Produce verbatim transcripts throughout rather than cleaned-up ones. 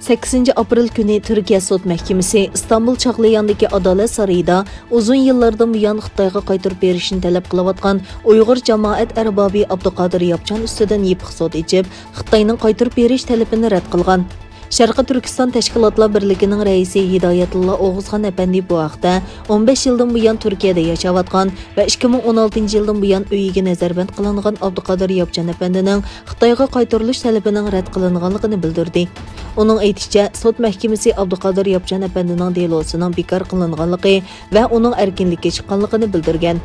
سەككىزىنچى ئاپرېل كۈنى تۈركىيە سوت مەھكىمىسى ئىستانبۇل چاغلىياندىكى ئادالەت سارىيىدا ئۇزۇن يىللاردىن بۇيان خىتايغا قايتۇرۇپ بېرىشنى تەلەپ قىلىۋاتقان ئۇيغۇر جامائەت ئەربابى ئابدۇقادىر ياپچان ئۈستىدىن يېپىق سوت ئېچىپ، خىتاينىڭ قايتۇرۇپ بېرىش تەلىپىنى رەت قىلغان. شەرقىي تۈركىستان تەشكىلاتلار بىرلىكىنىڭ رەئىسى ھىدايەتۇللا ئوغۇزخان ئەپەندى بۇ ھەقتە ئون بەش يىلدىن بۇيان تۈركىيەدە ياشاۋاتقان ۋە ئىككى مىڭ ئون ئالتىنچى يىلدىن بۇيان ئۆيىگە نەزەربەند قىلىنغان ئابدۇقادىر ياپچان ئەپەندىنىڭ خىتايغا قايتۇرۇلۇش تەلىپىنىڭ رەت قىلىنغانلىقىنى بىلدۈردى. ئۇنىڭ ئېيتىشىچە، سوت مەھكىمىسى ئابدۇقادىر ياپچان ئەپەندىنىڭ دېلوسىنىڭ بىكار قىلىنغانلىقى ۋە ئۇنىڭ ئەركىنلىككە چىققانلىقىنى بىلدۈرگەن.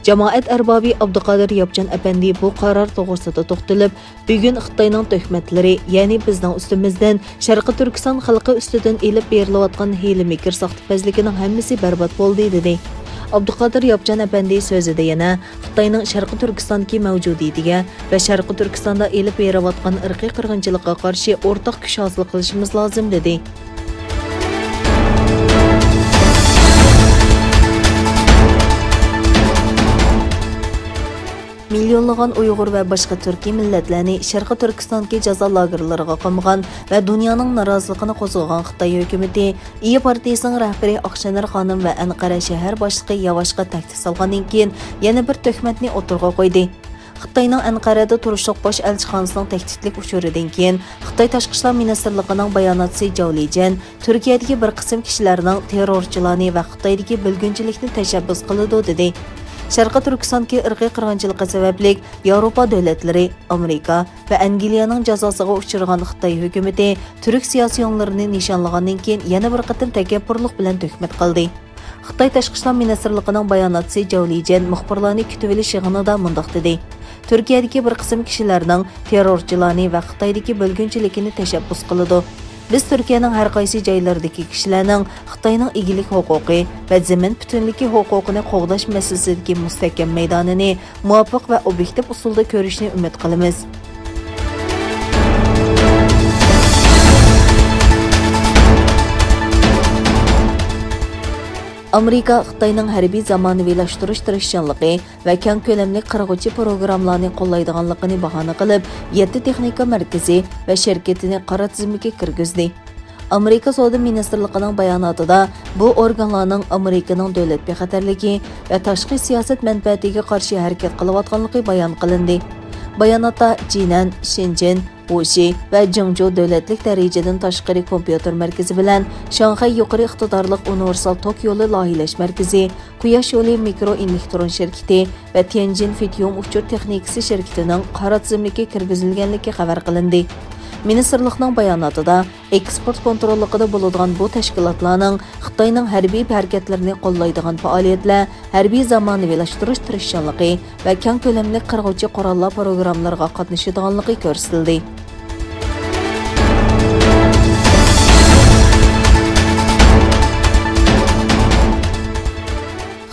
جامائەت ئەربابى ئابدۇقادىر ياپچان ئەپەندى بۇ قارار توغرىسىدا توختىلىپ، بۈگۈن خىتاينىڭ تۆھمەتلىرى، يەنى بىزنىڭ ئۈستىمىزدىن، شەرقىي تۈركىستان خەلقى ئۈستىدىن ئېلىپ بېرىلىۋاتقان ھىيلە-مىكىر، ساختىپەزلىكىنىڭ ھەممىسى بەربات بولدى، دېدى. ئابدۇقادىر ياپچان ئەپەندى سۆزىدە يەنە خىتاينىڭ شەرقىي تۈركىستاندىكى مەۋجۇدىيىتىگە ۋە شەرقىي تۈركىستاندا ئېلىپ بېرىۋاتقان ئىرقىي قىرغىنچىلىققا قارشى ئورتاق كۈچ ھاسىل قىلىشىمىز لازىم، دېدى. مىليونلىغان ئۇيغۇر ۋە باشقا تۈركىي مىللەتلەرنى شەرقىي تۈركىستاندىكى جازا لاگېرلىرىغا قامىغان ۋە دۇنيانىڭ نارازىلىقىنى قوزغىغان خىتاي ھۆكۈمىتى ئىيى پارتىيىسىنىڭ رەھبىرى ئاقشېنەر خانىم ۋە ئەنقەرە شەھەر باشلىقى ياۋاشقا تەھدىت سالغاندىن كېيىن يەنە بىر تۆھمەتنى ئوتتۇرىغا قويدى. خىتاينىڭ ئەنقەرەدە تۇرۇشلۇق باش ئەلچىخانىسىنىڭ تەھدىتلىك ئۇچۇرىدىن كېيىن، خىتاي تاشقى ئىشلار مىنىستىرلىقىنىڭ باياناتچىسى جاۋ لىجيەن تۈركىيەدىكى بىر قىسىم كىشىلەرنىڭ تېررورچىلارنى ۋە خىتايدىكى بۆلگۈنچىلىكنى تەشەببۇس قىلىدۇ، دېدى. شەرقىي تۈركىستاندىكى ئىرقىي قىرغىنچىلىقى سەۋەبلىك ياۋروپا دۆلەتلىرى، ئامېرىكا ۋە ئەنگلىيەنىڭ جازاسىغا ئۇچرىغان خىتاي ھۆكۈمىتى تۈرك سىياسىيونلىرىنى نىشانلىغاندىن كېيىن يەنە بىر قېتىم تەكەببۇرلۇق بىلەن تۆھمەت قىلدى. خىتاي تاشقى ئىشلار مىنىستىرلىقىنىڭ باياناتچىسى جاۋ لىجيەن مۇخبىرلارنى كۈتۈۋېلىش يىغىنىدا مۇنداق دېدى: تۈركىيەدىكى بىر قىسىم كىشىلەرنىڭ تېررورچىلارنى ۋە خىتايدىكى بۆلگۈنچىلىكىنى تەشەببۇس قىلىدۇ. بىز تۈركىيەنىڭ ھەر قايسى جايلىرىدىكى كىشىلەرنىڭ خىتاينىڭ ئىگىلىك ھوقۇقى ۋە زېمىن پۈتۈنلۈكى ھوقۇقىنى قوغداش مەسىلىسىدىكى مۇستەھكەم مەيدانىنى مۇۋاپىق ۋە ئوبيېكتىپ ئۇسۇلدا كۆرۈشنى ئۈمىد قىلىمىز. ئامېرىكا خىتاينىڭ ھەربىي زامانىۋىلاشتۇرۇش تىرىشچانلىقى ۋە كەڭ كۆلەملىك قىرغۇچى پروگراممىلارنى قوللايدىغانلىقىنى باھانە قىلىپ، يەتتە تېخنىكا مەركىزى ۋە شىركىتىنى قارا تىزىملىككە كىرگۈزدى. ئامېرىكا سودا مىنىستىرلىقىنىڭ باياناتىدا بۇ ئورگانلارنىڭ ئامېرىكىنىڭ دۆلەت بىخەتەرلىكى ۋە تاشقى سىياسەت مەنپەئەتىگە قارشى ھەرىكەت قىلىۋاتقانلىقى بايان قىلىندى. باياناتتا جىنەن، شېنجېن، ۋۇشى ۋە جېڭجۇ دۆلەتلىك دەرىجىدىن تاشقىرى كومپيۇتېر مەركىزى بىلەن شاڭخەي يۇقىرى ئىقتىدارلىق ئۇنىۋېرسال توك يولى لايىھەلەش مەركىزى، قۇياش يولى مىكرو ئېلېكترون شىركىتى ۋە تيەنجىن فىتيۇم ئۇچۇر تېخنىكىسى شىركىتىنىڭ قارا تىزىملىككە كىرگۈزۈلگەنلىكى خەۋەر قىلىندى. مىنىستىرلىقنىڭ باياناتىدا، ئېكسپورت كونتروللۇقىدا بولىدىغان بۇ تەشكىلاتلارنىڭ خىتاينىڭ ھەربىي ھەرىكەتلىرىنى قوللايدىغان پائالىيەتلەر ھەربىي زامانىۋىلاشتۇرۇش تىرىشچانلىقى ۋە كەڭ كۆلەملىك قىرغۇچى قوراللار پروگراممىلىرىغا قاتنىشىدىغانلىقى كۆرسىتىلدى.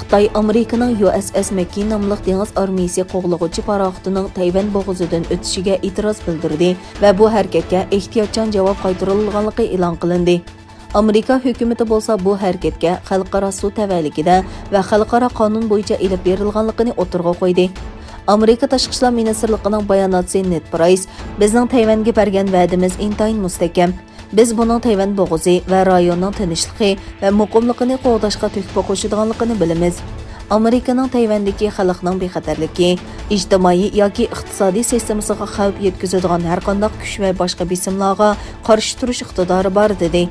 خىتاي ئامېرىكىنىڭ يۇ ئېس ئېس مەككېي ناملىق دېڭىز ئارمىيىسى قوغلىغۇچى پاراخوتىنىڭ تەيۋەن بوغۇزىدىن ئۆتۈشىگە ئېتىراز بىلدۈردى ۋە بۇ ھەرىكەتكە ئېھتىياتچان جاۋاب قايتۇرۇلغانلىقى ئېلان قىلىندى. ئامېرىكا ھۆكۈمىتى بولسا بۇ ھەرىكەتكە خەلقئارا سۇ تەۋەلىكىدە ۋە خەلقئارا قانۇن بويىچە ئېلىپ بېرىلغانلىقىنى ئوتتۇرىغا قويدى. ئامېرىكا تاشقى ئىشلار مىنىستىرلىقىنىڭ باياناتچىسى نېد پرايس، بىزنىڭ تەيۋەنگە بەرگەن ۋەدىمىز ئىنتايىن مۇستەھكەم. بىز بۇنىڭ تەيۋەن بوغۇزى ۋە رايوننىڭ تىنچلىقى ۋە مۇقىملىقىنى قوغداشقا تۆھپە قوشىدىغانلىقىنى بىلىمىز. ئامېرىكىنىڭ تەيۋەندىكى خەلقنىڭ بىخەتەرلىكى، ئىجتىمائىي ياكى ئىقتىسادىي سىستېمىسىغا خەۋپ يەتكۈزىدىغان ھەرقانداق كۈچ ۋە باشقا بېسىملارغا قارشى تۇرۇش ئىقتىدارى بار، دېدى.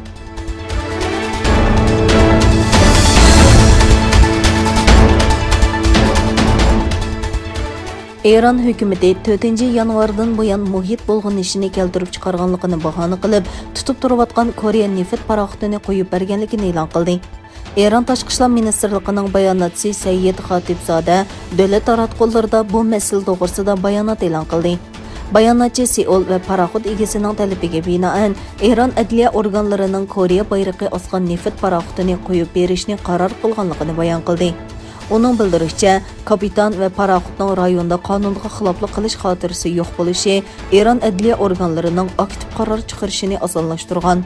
ئىران ھۆكۈمىتى تۆتىنچى يانۋاردىن بۇيان مۇھىت بۇلغىنىشىنى كەلتۈرۈپ چىقارغانلىقىنى باھانە قىلىپ، تۇتۇپ تۇرۇۋاتقان كورېيە نېفىت پاراخوتىنى قويۇپ بەرگەنلىكىنى ئېلان قىلدى. ئىران تاشقى ئىشلار مىنىستىرلىقىنىڭ باياناتچىسى سەييىد خاتىپزادە دۆلەت تاراتقۇلىرىدا بۇ مەسىلە توغرىسىدا بايانات ئېلان قىلدى. باياناتچى سېئۇل ۋە پاراخوت ئىگىسىنىڭ تەلىپىگە بىنائەن، ئىران ئەدلىيە ئورگانلىرىنىڭ كورېيە بايرىقى ئاسقان نېفىت پاراخوتىنى قويۇپ بېرىشنى قارار قىلغانلىقىنى بايان قىلدى. ئۇنىڭ بىلدۈرۈشىچە، كاپىتان ۋە پاراخوتنىڭ رايوندا قانۇنغا خىلاپلىق قىلىش خاتىرىسى يوق بولۇشى ئىران ئەدلىيە ئورگانلىرىنىڭ ئاكتىپ قارار چىقىرىشىنى ئاسانلاشتۇرغان.